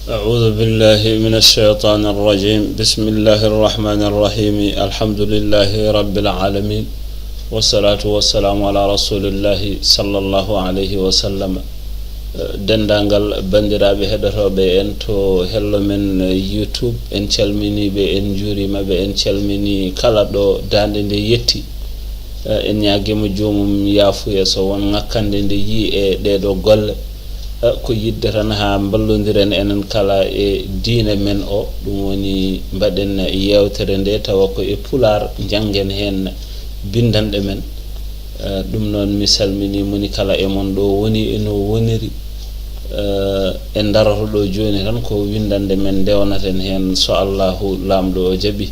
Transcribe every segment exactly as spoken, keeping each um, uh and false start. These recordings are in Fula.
أعوذ بالله من الشيطان الرجيم. بسم الله الرحمن الرحيم. الحمد لله رب العالمين. والصلاة والسلام على رسول الله صلى الله عليه وسلم. Denndaangal banndiraaɓe heɗotooɓe en to hello men YouTube, en calminii ɓe, en njuuriima ɓe, en calminii kala ɗo daande nde yetti. En ñaagiima joomum yaafuya so won ŋakkande nde yii e ɗee ɗoo golle. Ko yiɗde tan haa mballondiren enen kala e diine men o, ɗum woni mbaɗen yeewtere nde tawa ko e pulaar, njanngen heen binndanɗe men. Eh, ɗum noon mi salminii moni kala e mon ɗo woni e no woniri. Eh, en ndaroto ɗo jooni tan ko winndannde men ndewnaten heen so Allahu Laamɗo o jaɓi.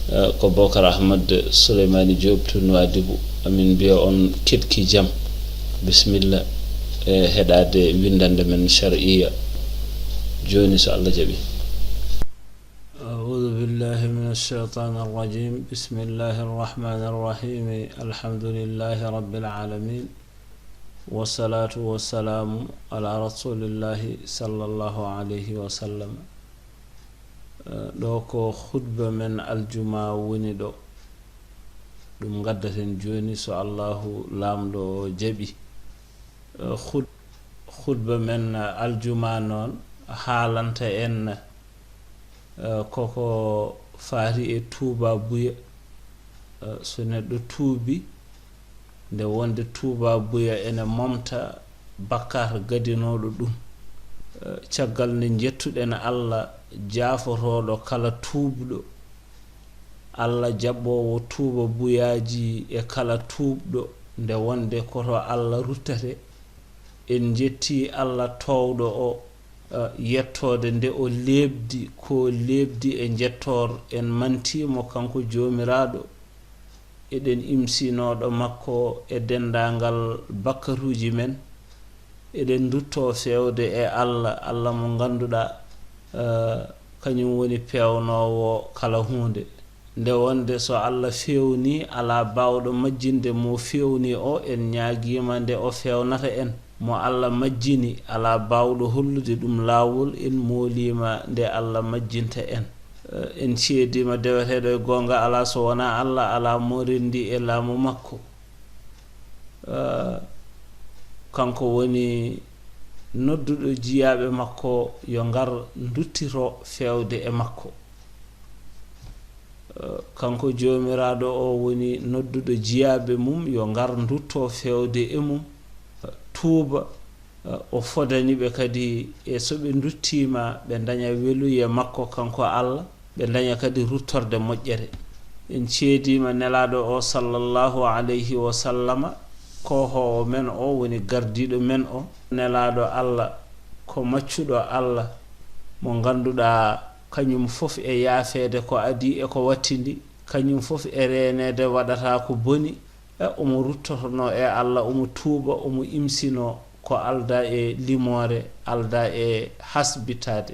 Eh, ko Bokar Ahmad Souleymani Diop to Nouadhibou. Amin mbiya on keɗki jam. Bisimilla e heɗaade winndannde men shar'iyya. Jooni so Allah jaɓi. أعوذ بالله من الشيطان الرجيم. بسم الله الرحمن الرحيم. الحمد لله رب العالمين. والصلاة والسلام على رسول الله صلى الله عليه وسلم. Eh, ɗo ko khutba men aljuma woni ɗo. Ɗum ngaddaten jooni so Allahu Laamɗo o jaɓi. Eh, khut-, khutba men, eh, aljuma noon haalanta en, eh, koko faati e tuubabuya. Eh, so neɗɗo tuubi, nde wonde tuubabuya ene momta bakkaat gadinooɗo ɗum. Eh, caggal nde njettuɗen Allah jaafotooɗo kala tuubɗo, Allah jaɓoowo tuubabuyaaji e kala tuubɗo, nde wonde ko to Allah ruttete. En njettii Allah toowɗo o, eh, yettoode nde o leeɓdi, ko leeɓdi e njettoor, en mantii mo kanko Joomiraaɗo. Eɗen imsinoo ɗo makko e denndaangal bakkaruuji men. Eɗen nduttoo feewde e Allah, Allah mo ngannduɗaa, eh, kañum woni peewnoowo kala huunde. Nde wonde so Allah feewnii, alaa baawɗo majjinde mo feewnii o, en ñaagiima nde o feewnata en. Mo Allah majjini, alaa baawɗo hollude ɗum laawol, en mooliima nde Allah majjinta en. Eh, en ceediima deweteeɗo e goonga alaa so wonaa Allah, alaa mo renndi e laamu makko. Eh, kanko woni nodduɗo jiyaaɓe makko yo ngar nduttito feewde e makko. Eh, kanko Joomiraaɗo o woni nodduɗo jiyaaɓe mum yo ngar ndutto feewde e mum, eh, tuuba, eh, o fodani ɓe kadi e so ɓe nduttiima ɓe ndaña weluye makko kanko Allah, ɓe ndaña kadi ruttorde moƴƴere. En ceediima Nelaaɗo o sallallahu alayhi wa sallama, koohoowo men o woni gardiiɗo men o. Nelaaɗo Allah ko maccuɗo Allah mo ngannduɗaa kañum fof e yaafeede ko adii e ko wattidi, kañum fof e reeneede waɗata ko boni. E omo ruttotonoo e Allah, omo tuuba, omo imsinoo ko aldaa e limoore, aldaa e hasbitaade.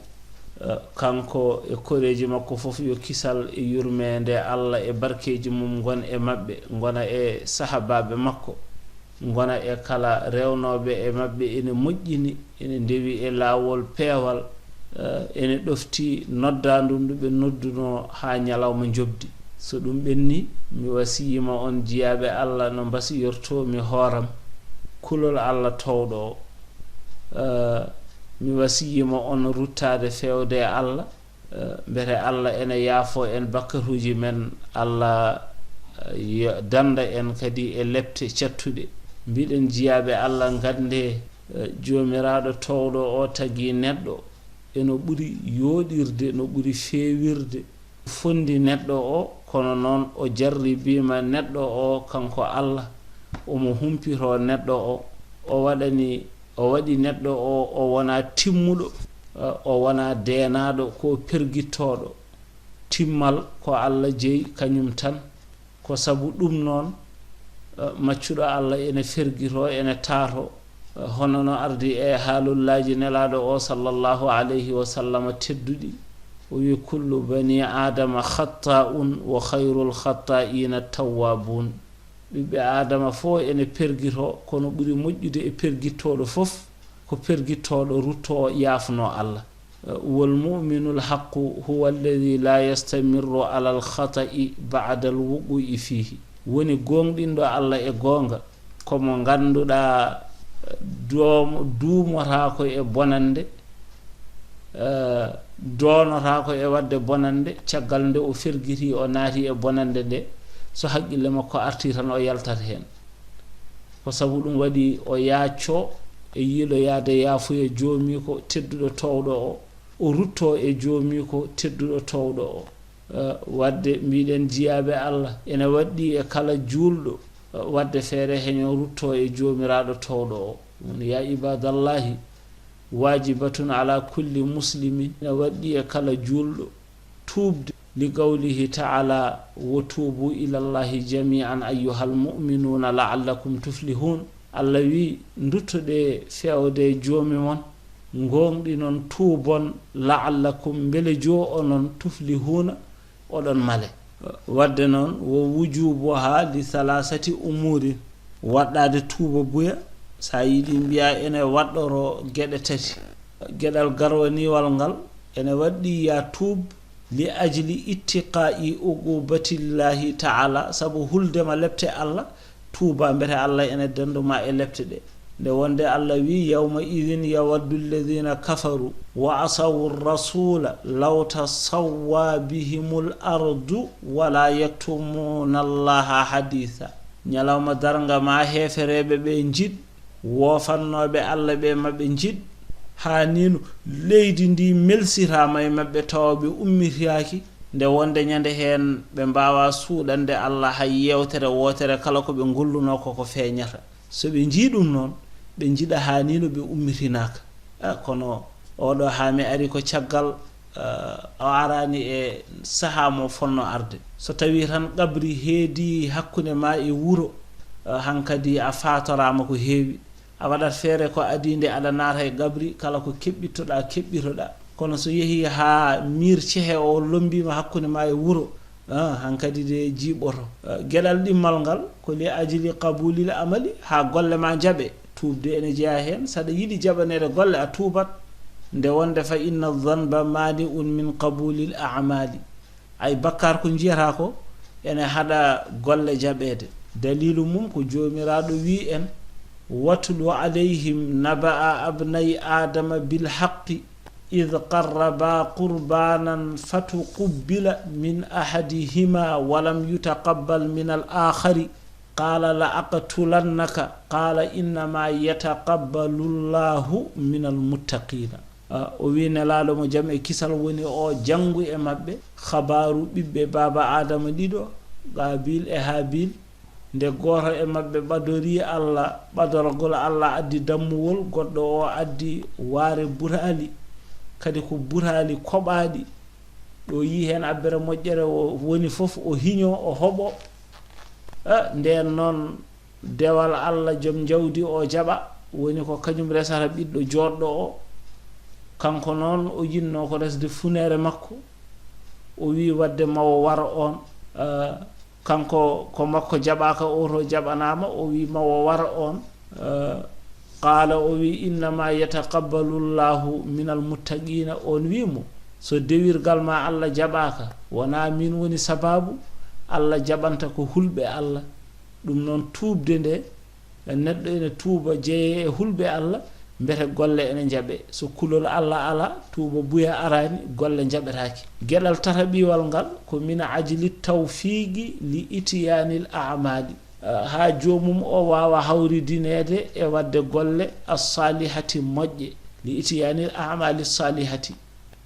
Eh, kanko e koreeji makko fof yo kisal e yurmeende Allah e barkeeji mum ngon e maɓɓe, ngona e sahabaaɓe makko, ngona e kala rewnooɓe e maɓɓe ene moƴƴini, ene ndewi e laawol peewal, eh, ene ɗofti noddaandu ndu ɓe noddunoo haa ñalawma njoɓdi. So ɗum ɓenni, mi wasiyiima on jiyaaɓe Allah no mbasiyortoo mi hooram, kulol Allah toowɗo o. Eh, mi wasiyiima on ruttaade feewde e Allah, eh, mbete Allah ene yaafoo en bakkatuuji men, Allah, eh, yo dannda en kadi e lepte cattuɗe. Mbiɗen jiyaaɓe Allah, nganndee, eh, Joomiraaɗo toowɗo o tagi neɗɗo e no ɓuri yooɗirde, no ɓuri feewirde fondi neɗɗo o, kono noon o jarribiima neɗɗo o, kanko Allah, omo humpitoo neɗɗo o, o waɗani, o waɗi neɗɗo o, o wona timmuɗo, eh, o wona deenaaɗo, ko pergittooɗo. Timmal ko Allah jeyi, kañum tan. Ko sabu ɗum noon, eh, maccuɗo Allah ene fergito, ene taato, eh, hono no ardi e haalullaaji Nelaaɗo o sallallahu alayhi wa sallama tedduɗi. O wi, "Kullu bani Aadama khatta'un wa khayrul khatta'ina tawwabun." Ɓiɓɓe Aadama fof ene pergito, kono ɓuri moƴƴude e pergittooɗo fof ko pergittooɗo ruttoo yaafnoo Allah. Wal mu'minul haqqu huwa alladhi la yastamiru alal khata'i ba'dal wuqu'i fihi. Woni goongɗinɗo Allah e goonga, ko mo ngannduɗaa doom-, duumotaako e bonannde, eh, doonotaako e waɗde bonannde, caggal nde o fergiti, o naati e bonannde nde, so haqqille makko artii tan, o yaltat heen. Ko sabu ɗum waɗi o yaaccoo e yiiloyaade yaafuya Joomiiko tedduɗo toowɗo o, o ruttoo e Joomiiko tedduɗo toowɗo o. Eh, waɗde mbiɗen jiyaaɓe Allah, ene waɗɗii e kala juulɗo, eh, waɗde feere heño ruttoo e Joomiraaɗo toowɗo o. Ɗum woni, yaa ibaadallahi, waajibatun ala kulli muslimin, ene waɗɗii e kala juulɗo tuubde, li qawlihi ta'ala, wa tuubu ilallahi jami'an ayyuhal mu'minuuna la'allakum tuflihun. Allah wi, nduttoɗee feewde Joomi mon, ngoongɗinon, tuubon, la'allakum, mbele joo onon, tuflihuuna, oɗon male. Waɗde noon, wo wujubuha li thalathati umurin, waɗɗaade tuuba buya, so a yiɗi mbiya ene waɗɗoro geɗe tati. Geɗal garwaniwal ngal, ene waɗɗi ya tuub li ajli ittiqaa'i uqubatillahi ta'ala, sabu huldema lepte Allah, tuuba mbete Allah ene dando ma e lepte ɗe. Nde wonde Allah wi, yawma idhin yawaddu alladhina kafaru wa asawu rasula law tasawwa bihimul ardu wala yaktumuna Allaha haditha. Ñalawma darnga ma heefereɓe ɓe njiɗ, woofannooɓe Allah ɓe maɓɓe njiɗ, haa ni no leydi ndi melsiraama e maɓɓe tawa ɓe ummitaaki, nde wonde ñande heen ɓe mbaawa suuɗande Allah hay yeewtere wootere kala ko ɓe ngollunoo ko ko feeñata. So ɓe njii ɗum noon, ɓe njiɗa haa ni no ɓe ummitinaaka. A, kono oɗo haa mi ari ko caggal, a, o araani e sahaa mo fonno arde. So tawii tan qabri heedi hakkunde ma e wuro, a, hankadi a faatoraama ko heewi. A waɗat feere ko adii nde aɗa naata e qabri, kala ko keɓɓittoɗaa, keɓɓitoɗaa. Kono so yehii haa miir cehe o lommbiima hakkunde ma e wuro, a, hankadi de jiiɓoto. A, geɗal ɗimmal ngal ko li ajli qabulil amali, haa golle ma njaɓe. Tuubde ene jeyaa heen. So aɗa yiɗi jaɓaneede golle, a tuubat. Nde wonde fa inna zanba mani'un min qabulil a'mali. Ay bakkaar ko njiyata ko ene haɗa golle jaɓeede. Daliilu mum ko Joomiraaɗo wi en, watlu alayhim naba'a abnay Aadama bil haqqi idh qarraba qurbanan fatuqubbila min ahadihima wa lam yutaqabbal min al aakhari. Qaala la aqtulannaka, qaala innama yataqabbalu llahu min almuttaqina. A, o wi Nelaaɗo mo jam e kisal woni o janngu e maɓɓe khabaaru ɓiɓɓe baaba Aadama ɗiɗo, Qaabil e Haabil. Nde gooto e maɓɓe ɓadorii Allah, ɓadorgol Allah addi dammuwol, goɗɗo o addi waare butaali, kadi ko butaali koɓaaɗi. Ɗo yii heen abbere moƴƴere, o woni fof o hiño, o hoɓo. A, ndeen noon dewal Allah joom njawdi o jaɓa, woni ko kañum resata ɓiɗɗo jooɗɗo o. Kanko noon o yinnoo ko resde funeere makko, o wi waɗde mawo waro oon. A, kanko ko makko jaɓaaka, o to jaɓanaama, o wi mawo waro oon. A, qaala, o wi, innama yataqabbalu llahu min almuttaqina. On wi mo, so dewirgal ma Allah jaɓaaka, wona min woni sababu Allah jaɓanta ko hulɓe Allah. Ɗum noon tuubde nde neɗɗo ene tuuba jeyee e hulɓe Allah, mbete golle ene njaɓe. So kulol Allah alaa, tuuba buya araani, golle njaɓetaake. Geɗal tataɓiwal ngal ko min ajli tawfiqi li ityanil a'mali. A, haa joomum o waawa hawridineede e waɗde golle as-salihati moƴƴe, li ityanil a'mali salihati.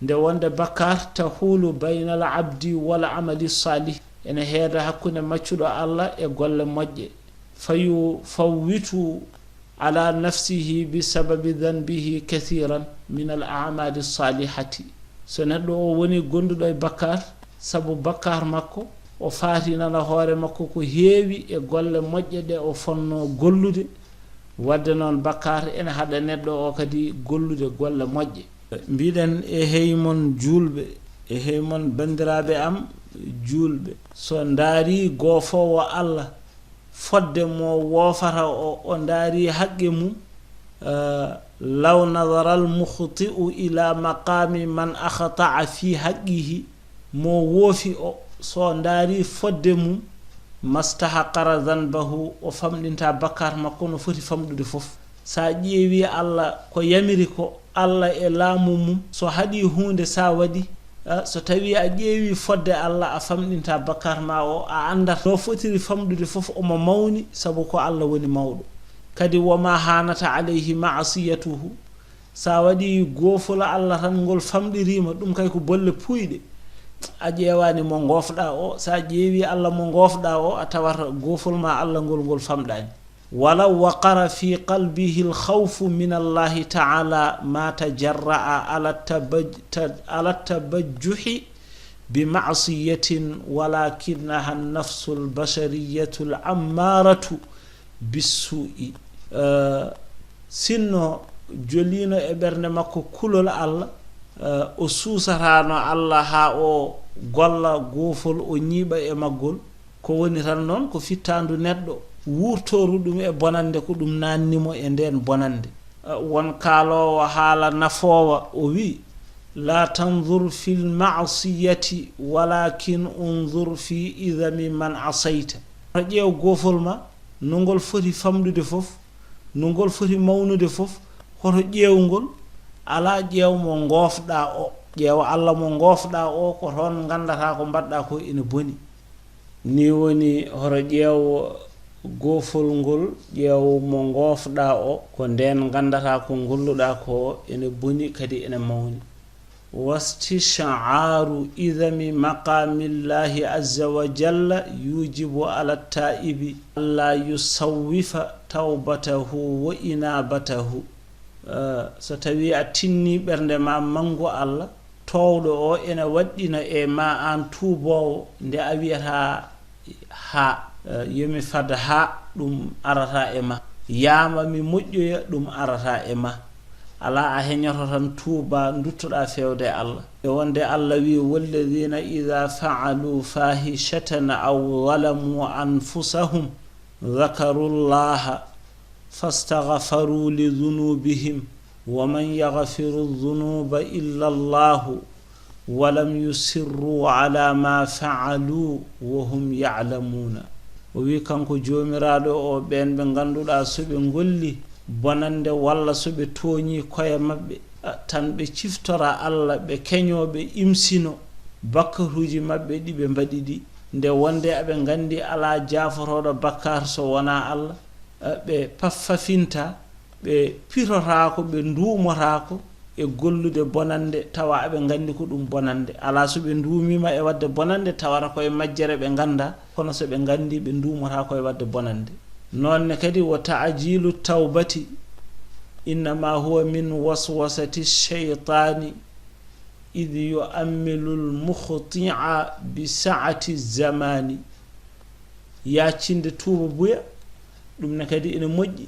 Nde wonde bakkaar tahulu baynal abdi wal amali salih, ene heeda hakkunde maccuɗo Allah e golle moƴƴe. Fayufawwitu ala nafsihi bi sababi dhanbihi kathiran min al a'mali salihati. So neɗɗo o woni gonduɗo e bakkaar, sabu bakkaar makko, o faatinana hoore makko ko heewi e golle moƴƴe ɗe o fonnoo gollude. Waɗde noon, bakkaar ene haɗa neɗɗo o kadi gollude golle moƴƴe. Mbiɗen, e hey mon juulɓe, e hey mon banndiraaɓe am juulɓe, so ndaari goofoowo Allah fodde mo woofata o, o ndaari haqqe mum, Eh, law nadara almukhti'u ila maqami man akhta'a fi haqqihi, mo woofi o, so ndaari fodde mum, mastahaqara zanbahu, o famɗinta bakkar makko no foti famɗude fof. Sa ƴeewi Allah ko yamiri ko, Allah e laamu mum, so haɗi huunde sa waɗi, eh, so tawi a ƴeewi fodde Allah, a famɗinta bakkar ma o, a anndat no fotiri famɗude fof, omo mawni, sabu ko Allah woni mawɗo. Kadi, wa ma hanata alayhi ma'siyatuhu, sa waɗi goofol Allah tan, ngol famɗirima, ɗum kay ko bolle puyɗe. A ƴeewani mo ngoofɗa o, sa ƴeewi Allah mo ngoofɗa o, a tawata goofol ma Allah ngol, ngol famɗani. Walaw waqara fi qalbihi alkhawfu min Allahi ta'ala ma tajarra'a ala tabaj-, ta-, ala tabajjuhi bi ma'siyatin, walakinnaha an-nafsu al-bashariyatu al-ammaratu bissu'i. Eh, sinno jolino e ɓernde makko kulol Allah, eh, o suusatano Allah ha o golla goofol, o ñiiɓa e maggol, ko woni tan noon ko fittandu neɗɗo, wurtoru ɗum e bonande, ko ɗum nanni mo e nden bonande. Eh, won kaaloowo haala nafoowa, o wi, la tanzur fil ma'siyati, walakin unzur fi idami man asayta. Hoto ƴeew goofol ma, no ngol foti famɗude fof, no ngol foti mawnude fof, hoto ƴeew ngol, alaa ƴeew mo ngoofɗa o. Ƴeew Allah mo ngoofɗa o, ko toon nganndata ko mbaɗɗa ko ene boni. Ni woni, hoto ƴeew goofol ngol, ƴeew mo ngoofɗa o, ko ndeen nganndata ko ngolluɗa ko ene boni, kadi ene mawni. Wastish'aru idami maqamillahi azza wa jalla yujibu ala taibi alla yusawwifa tawbatahu wa inabatahu. Eh, so tawi a tinni ɓernde ma manngu Allah, toowɗo o ene waɗɗina e ma aan tuuboowo, nde a wiyata haa, eh, yo mi fad haa, ɗum arata e ma. Yaama mi moƴƴoya, ɗum arata e ma. Alaa a heñoto tan tuuba, nduttoɗa feewde Allah. E wonde Allah wi, "Walladina ida faalu fahishatan aw zalamu anfusahum, dhakaru llaha fastaghfaru li dhunubihim, wa man yaghfiru dhunuba illa llahu, wa lam yusirru ala ma faalu wa hum ya'lamuna." O wi, kanko Joomiraaɗo o, ɓeen ɓe ngannduɗaa so ɓe ngolli bonannde walla so ɓe tooñi koye maɓɓe, a, tan ɓe ciftora Allah, ɓe keñoo, ɓe imsino bakkatuuji maɓɓe ɗi ɓe mbaɗi ɗi, nde wonde aɓe nganndi alaa jaafotooɗo bakkaar so wonaa Allah, a, ɓe paffafinta, ɓe pitotaako, ɓe nduumotaako e gollude bonannde, tawa aɓe nganndi ko ɗum bonannde. Alaa so ɓe nduumiima e waɗde bonannde, tawata koye majjere ɓe ngannda, kono so ɓe nganndi, ɓe nduumotaako e waɗde bonannde. Noon ne kadi, wa taajilu tawbati innama huwa min waswasati shaytani, id yuammilu lmukhtia bi saati zamani. Yaacinde tuuba buya, ɗum ne kadi ene moƴƴi,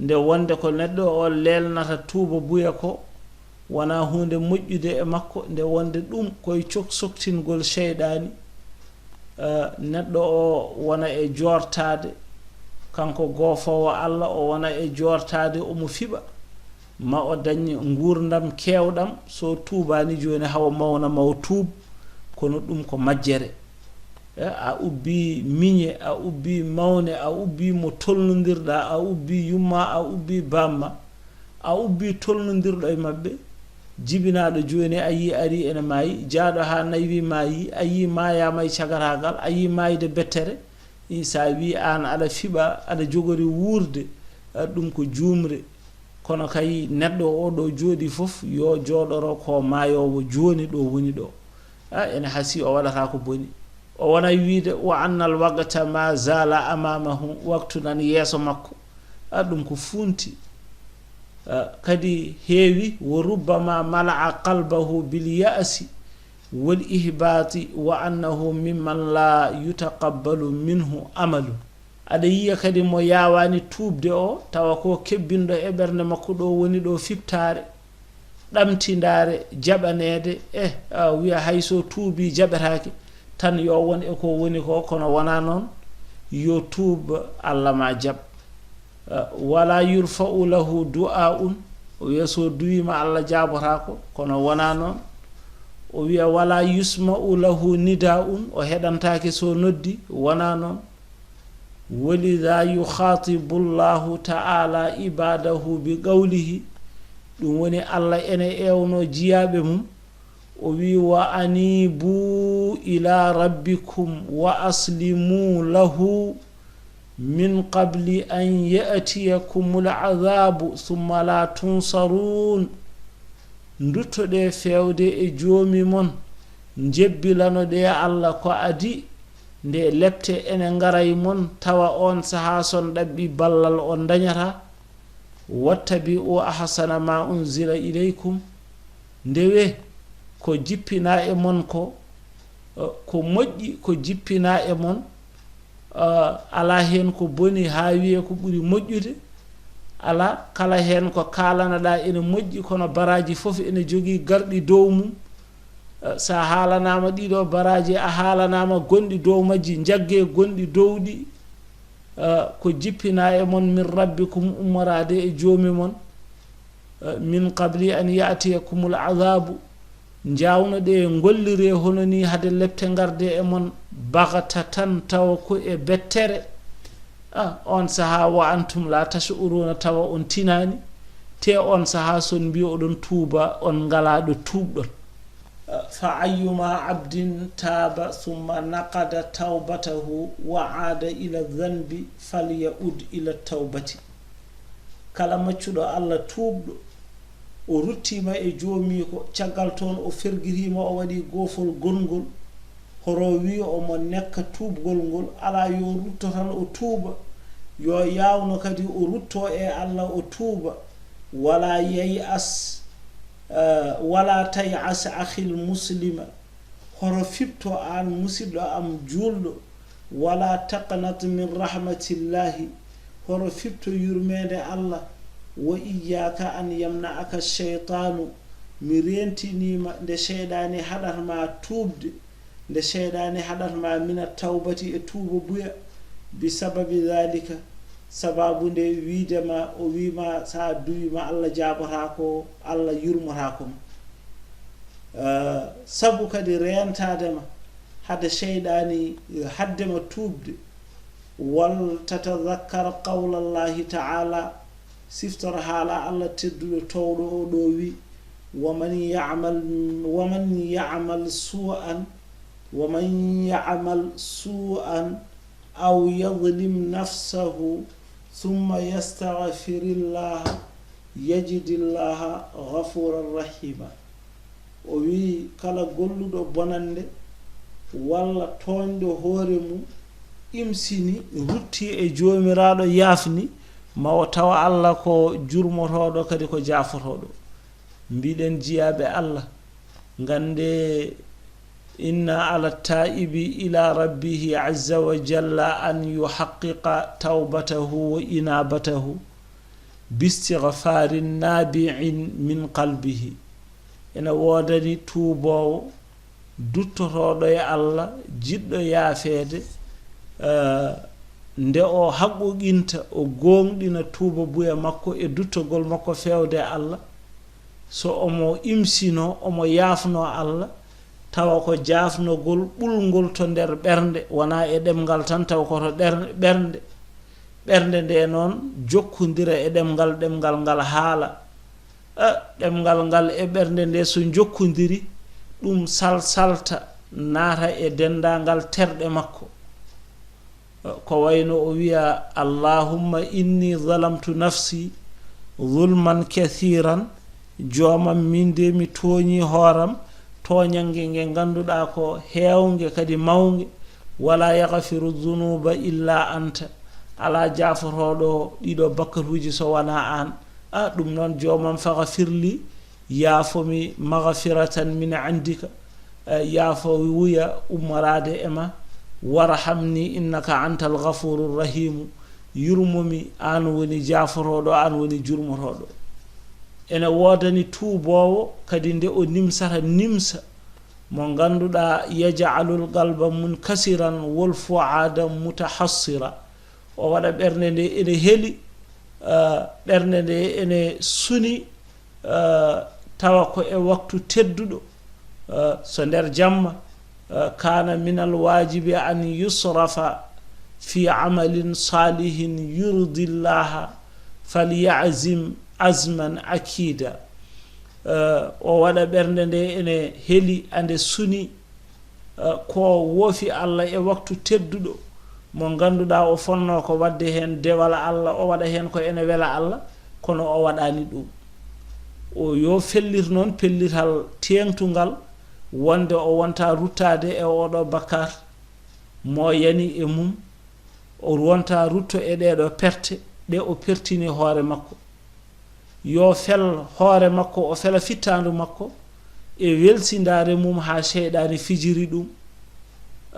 nde wonde ko neɗɗo o lelnata tuuba buya ko, wona huunde moƴƴude e makko, nde wonde ɗum koye coksoktingol seyɗaani. Eh, neɗɗo o wona e joortaade, kanko goofoowo Allah, o wona e joortaade, omo fiɓa, ma o dañ nguurndam keewɗam, so tuubaani jooni hawa mawna, ma o tuub, kono ɗum ko majjere. Eh, a ubbi miñe, a ubbi mawne, a ubbi mo tolnondirɗa, a ubbi yumma, a ubbi bamma, a ubbi tolnondirɗo e maɓɓe, jibinaaɗo jooni a yi ari ene maayi, jaaɗo haa nayi maayi, a yi maayama e cagatagal, a yi maayde bettere, ɗin sa wi aan aɗa fiɓa, aɗa jogori wuurde, a, ɗum ko juumre. Kono kay neɗɗo o ɗo jooɗi fof, yo jooɗoro ko maayoowo jooni ɗo woni ɗo. A, ene hasi o waɗata ko boni. O wona wiide, wa annal waqta ma zala amamahu, waktu nan yeeso makko. A, ɗum ko funti. A, kadi heewi, wa rubbama mala'a qalbahu bil ya'si wal ihbati wa annahu mimman la yutaqabbalu minhu amalu. Aɗa yiya kadi mo yaawaani tuubde o, tawa ko kebbinɗo e ɓernde makko ɗo woni ɗo fiɓtaare, ɗamtindaare, jaɓaneede, eh, a wiya hay so tuubi jaɓetaake, tan yo won e ko woni ko, kono wona noon, yo tuub, Allah ma jaɓ. Wala yurfa'u lahu du'a'un, o wiya so duwima Allah jaabotaako, kono wona noon. O wiya wala yusma'u lahu nida'un, o heɗantaake so noddi, wona noon. Walidha yukhatibu Allahu ta'ala ibadahu bi qawlihi, ɗum woni Allah ene ewno jiyaaɓe mum, o wi wa anibu ila rabbikum wa aslimu lahu min qabli an ya'tiyakumul adhabu thumma la tunsarun. Nduttoɗe fewde e joomi mon, njebbilanoɗe Allah ko adi, nde lepte ene ngaray mon, tawa on saha son ɗaɓɓi ballal on dañata. Wattabi'u ahsana ma unzila ilaykum. Ndewe ko jippina e mon ko, eh, ko moƴƴi ko jippina e mon, eh, ala heen ko boni haa wiye ko ɓuri moƴƴude. Ala, kala heen ko kaalanaɗa ene moƴƴi, kono baraaji fof ene jogii garɗi dow mum. Eh, so a haalanaama ɗiɗo baraaji, a haalanaama gonɗi dow majji, njagge gonɗi dow ɗi. Eh, ko jippina e mon min rabbikum, ummoraade e joomi mon. Eh, min qabli an ya'tiyakumul adhabu, njawno ɗe ngollire hono ni hade lepte ngarde e mon, baghtatan, tawa ko e bettere. Ah, on saha wa antum la tash'uruna, tawa on tinani, te on saha son mbi oɗon tuuba, on ngala ɗo tuubɗon. Ah, fa ayyuma abdin taba thumma naqada tawbatahu wa aada ila dhanbi falya'ud ila tawbati. Kala maccuɗo Allah tuubɗo, o ruttiima e joomiiko, caggal toon o fergiriima, o waɗi goofol gonngol, horo wi omo nekka tuubgol ngol, alaa yo rutto tan o tuuba, yo yaawno kadi o rutto e Allah o tuuba, wala yay'as, eh, wala tay'as akhil muslima, horo fipto aan musiɗɗo am juulɗo, wala taqnat min rahmatillahi, horo fipto yurmeende Allah, wa iyyaka an yamna'aka shaytanu, mi rentiniima nde seyɗaani haɗat ma tuubde, nde seyɗaani haɗat ma mina tawbati e tuuba buya, bi sababi dhalika, sababu nde wiide ma, o wi ma, sa duwi ma Allah jaabotaako, Allah yurmotaako ma. Eh, sabu kadi reentaade ma, hade seyɗaani, eh, hadde ma tuubde. Wal tatadhakkar qawla Allahi ta'ala, siftor haala Allah tedduɗo towɗo o ɗo wi, wa man ya'mal, wa man ya'mal su'an, wa man ya'mal su'an aw yadhlim nafsahu thumma yastaghfirillaha yajidillaha ghafuran rahima. O wi, kala golluɗo bonannde walla tooñɗo hoore mum, imsini, rutti e Joomiraaɗo, yaafni, ma o tawa Allah ko jurmotooɗo, kadi ko jaafotooɗo. Mbiɗen jiyaaɓe Allah, ngannde, inna ala taibi ila rabbihi azza wa jalla an yuhaqqiqa tawbatahu wa inabatahu bistighfarin nabi'in min qalbihi. Ene woodani tuuboowo duttotooɗo e Allah, jiɗɗo yaafeede, eh, nde o haqqoqinta, o gooŋɗina tuuba buya makko e duttogol makko feewde e Allah. So omo imsino, omo yaafno Allah, tawa ko jaafnogol ɓulngol to nder ɓernde, wona e ɗemngal tan, tawa ko to ɗer-, ɓernde. Ɓernde nde noon jokkondira e ɗemngal, ɗemngal ngal haala. A, ɗemngal ngal e ɓernde nde so njokkondiri, ɗum salsalta naata e denndaangal terɗe makko. Ko wayno o wiya, "Allahumma inni zalamtu nafsi zulman kathiran." Joomam, min de mi tooñi hooram tooñannge nge ngannduɗaa ko heewnge kadi mawnge. "Wala yaghfiru dhunuba illa anta." Alaa jaafotooɗo ɗiɗo bakkatuuji so wonaa aan. A, ɗum noon, Joomam, faghfir li, yaafo mi, maghfiratan min indika, eh, yaafo wuya ummoraade e ma, warhamni innaka antal ghafurur rahimu, yurmo mi, aan woni jaafotooɗo, aan woni jurmotooɗo. Ene woodani tuuboowo kadi nde o nimsata nimsa mo ngannduɗaa, yaj'alul qalba munkasiran wal fu'ada mutahassira, o waɗa ɓernde nde ene heli, Eh, ɓernde nde ene suni, eh, tawa ko e waktu tedduɗo, eh, so nder jamma, eh, kana min alwajibi an yusrafa fi amalin salihin yurdi llaha, falyazim azman akida. Eh, o waɗa ɓernde nde ene heli ande suni, eh, ko woofi Allah e waktu tedduɗo mo ngannduɗaa o fonnoo ko waɗde heen dewal Allah, o waɗa heen ko ene wela Allah, kono o waɗaani ɗum. O yo fellir noon pellital teeŋtungal, wonde o wonta ruttaade e oɗo bakkaat mo yani e mum, o wonta rutto e ɗeeɗo perte ɗe o pertini hoore makko. Yo fel hoore makko, o fela fittaandu makko e welsindaare mum haa seyɗaani fijiri ɗum,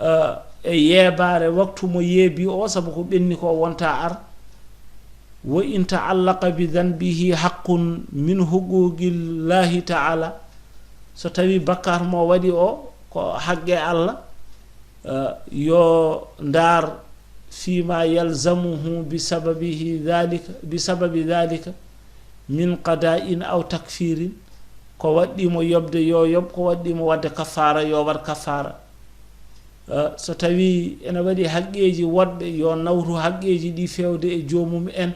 eh, e yeebaare waktu mo yeebi o, sabu ko ɓenni ko wonta ar. Wa in ta'allaqa bi dhanbihi haqqun min huquqillahi ta'ala, so tawi bakkaat mo waɗi o ko haqqe Allah, eh, yo ndaar fima yalzamuhu bi sababihi dhalika, bi sababi dhalika min qada'in aw takfirin, ko waɗɗimo yoɓde yo yoɓ, ko waɗɗimo waɗde kafaara yo waɗ kafaara. Eh, so tawi ene waɗi haqqeeji woɗɓe, yo nawru haqqeeji ɗi fewde e joomum en,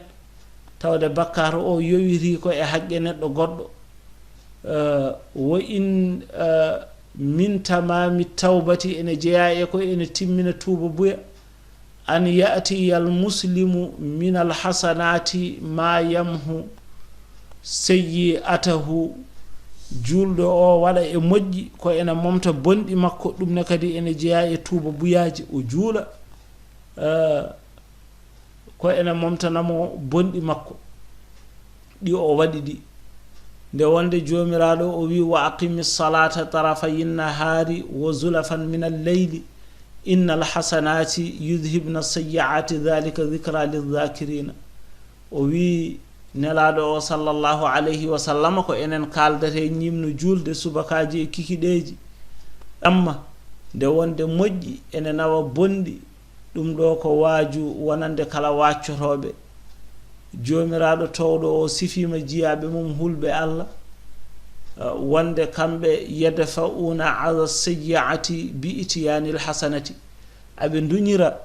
tawde bakkaat o yowiti ko e haqqe neɗɗo goɗɗo. Eh, wa in, eh, min tamami tawbati, ene jeyaa e ko ene timmina tuuba buya, an ya'tiya al muslimu min al hasanati ma yamhu sayyi'atahu, juulɗo o waɗa e moƴƴi ko ene momta bonɗi makko, ɗum ne kadi ene jeyaa e tuuba buyaaji, o juula, eh, ko ene momtana mo bonɗi makko ɗi o waɗi ɗi. Nde wonde Joomiraaɗo o wi, "Wa aqimi salata tarafayi nahari wa zulafan min al-layli, innal hasanati yudhibna sayyi'ati, dhalika dhikra lidh-dhakirina." O wi Nelaaɗo o sallallahu alayhi wa sallama, ko enen kaaldata e ñiimno juulde subakaaji e kikiɗeeji. Amma nde wonde moƴƴi ene nawa bonɗi, ɗum ɗo ko waaju wonande kala waaccotooɓe. Joomiraaɗo toowɗo o sifiima jiyaaɓe mum hulɓe Allah, eh, wonde kamɓe yadfa'una adha sayyi'ati bi ityanil hasanati. Aɓe nduñira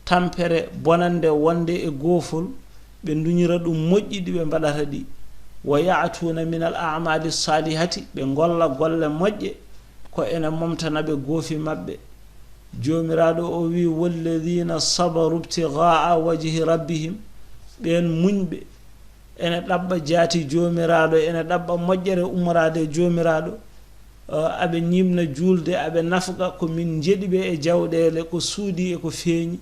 tampere bonande wonde e goofol, ɓe nduñira ɗum moƴƴi ɗi ɓe mbaɗata ɗi. Wa ya'tuna min al a'mali salihati, ɓe ngolla golle moƴƴe, ko ene momtana ɓe goofi maɓɓe. Joomiraaɗo o wi, "Walladhina sabaru ibtigha'a wajhi rabbihim," ɓeen muñɓe, ene ɗaɓɓa jaati Joomiraaɗo, ene ɗaɓɓa moƴƴere ummoraade e Joomiraaɗo, eh, aɓe ñiimna juulde, aɓe nafqa ko min njeɗi ɓe e jawɗeele, ko suuɗi e ko feeñi,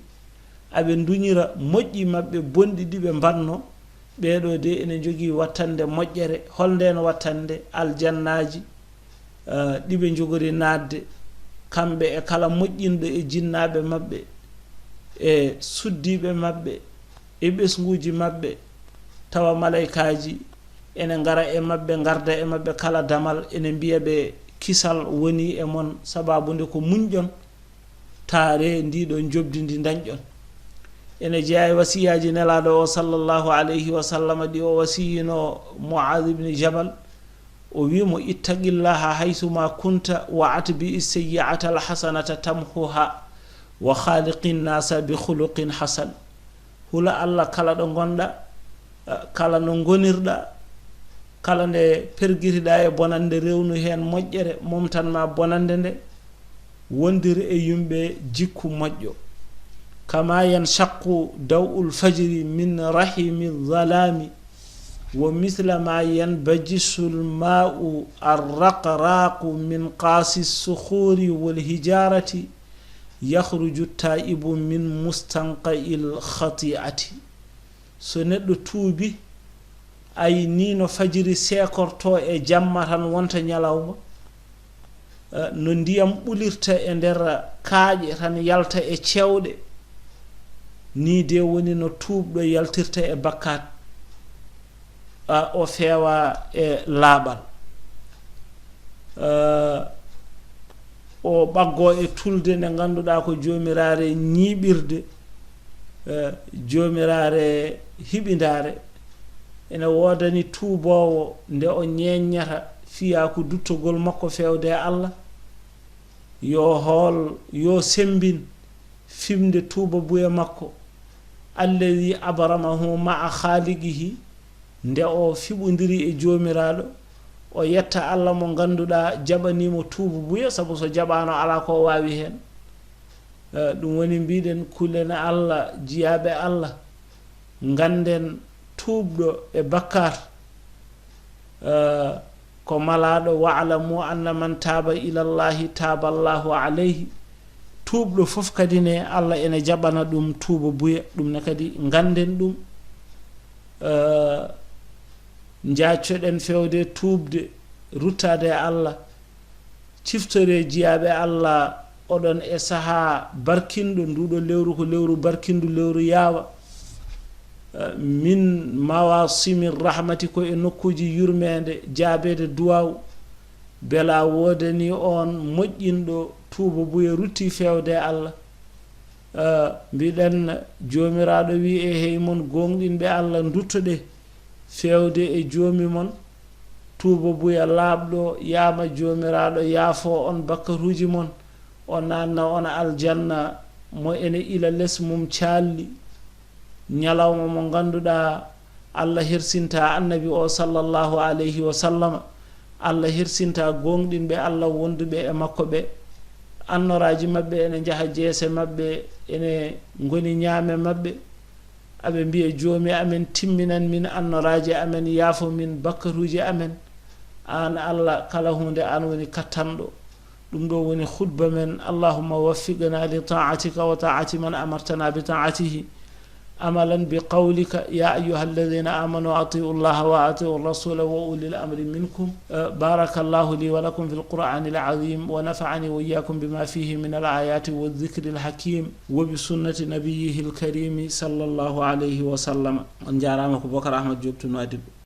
aɓe nduñira moƴƴi maɓɓe bonɗi ɗi ɓe mbaɗno, ɓeeɗo de ene njogii wattande moƴƴere. Holndeen wattande? Aljannaaji, eh, ɗi ɓe njogori naatde, kamɓe e kala moƴƴinɗo e jinnaaɓe maɓɓe, e suddiiɓe maɓɓe, e ɓesnguuji maɓɓe, tawa malaykaaji ene ngara e maɓɓe, ngarda e maɓɓe kala damal, ene mbiya ɓe, "Kisal woni e mon, sabaabu nde ko muñɗon, taare ndiɗo njoɓdi ndi ndañɗon." Ene jeyaa e wasiyaaji Nelaaɗo o sallallahu alayhi wa sallama ɗi o wasiyino Mu'aaz ibn Jabal, o wi mo, "Ittaqillaha haythuma kunta wa atbi'i sayyi'ata alhasanata tamhuha wa khaliqin nasa bi khuluqin hasan." Hula Allah kala ɗo ngonɗa, eh, kala no ngonirɗa, kala nde pergitiɗa e bonande, rewnu heen moƴƴere, momtan ma bonande nde, wondir e yumɓe jikku moƴƴo. Kama yanshaqqu daw'ul fajri min rahimi dhalami, wa mithla ma yanbajisul ma'u arraqraqu min qasi sukhuri wal hijarati, yakhruju taibu min mustanqa'il khati'ati. So neɗɗo tuubi, ay ni no fajiri seekorto e jamma tan wonta ñalawma, eh, no ndiyam ɓulirta e nder kaaƴe tan yalta e cewɗe, ni de woni no tuubɗo yaltirta e bakkaat, a, o feewa e laaɓal. Eh, o ɓaggo e tulde nde ngannduɗaa ko joomiraare ñiiɓirde, eh, joomiraare hiɓindaare, Ene woodani tuuboowo nde o ñeeññata fiyaaku duttogol makko feewde e Allah, yo hool, yo semmbin fimde tuubabuya makko, alladi abramahu maa khaaliqihi, nde o fiɓondiri e Joomiraaɗo, o yetta Allah mo ngannduɗaa jaɓaniimo tuubabuya, sabu so jaɓaano alaa ko o waawi heen. Eh, ɗum woni mbiɗen kulen Allah, jiyaaɓe Allah, ngannden tuubɗo e bakkaar, eh, ko malaaɗo, "Wa'lamu anna man taaba ilallahi taaba Allahu alayhi." Tuubɗo fof kadi ne Allah ene jaɓana ɗum tuubabuya, ɗum ne kadi ngannden ɗum. Eh, njaaccoɗen feewde tuubde, ruttaade e Allah, ciftore jiyaaɓe Allah oɗon e sahaa barkinɗo, nduɗo lewru ko lewru barkindu, lewru yaawa. Eh, min mawasimi rahmati, ko e nokkuuji yurmeende, jaabeede duwaaw, bela woodani on moƴƴinɗo tuubabuya rutti feewde e Allah. Eh, mbiɗen Joomiraaɗo wi e hey mon gooŋɗinɓe Allah, nduttoɗe feewde e Joomi mon, tuubabuya laaɓɗo, yaama Joomiraaɗo yaafo on bakkaruuji mon, o naanna on aljanna mo ene ila les mum caalli. Ñalawma mo ngannduɗaa Allah hersinta Annabi o sallallahu alayhi wa sallama, Allah hersinta gooŋɗinɓe Allah wonduɓe e makko ɓe. Annoraaji maɓɓe ene njaha jeese maɓɓe, ene ngoni ñaame maɓɓe. Aɓe mbiya, "Joomi amen, timminan min annoraaji amen, yaafo min bakkaruuji amen. Aan Allah, kala huunde aan woni kattanɗo." Ɗum ɗo woni khutba men. Allahumma waffiqna li ta'atika wa ta'ati man amartana bi ta'atihi. Amalan bi qawlika, ya ayyuha alladhina amanu atiu llaha wa atiu rasula wa ulil amri minkum. Eh, barakallahu li wa lakum fil Qur'anil azim wa nafa'ani wa iyyakum bima fihi min al ayati wa dhikril hakim wa bi sunnati nabiyyihi al karimi sallallahu alayhi wa sallam. On njaaraama, ko Bokar Ahmad Diop to Nouadhibou.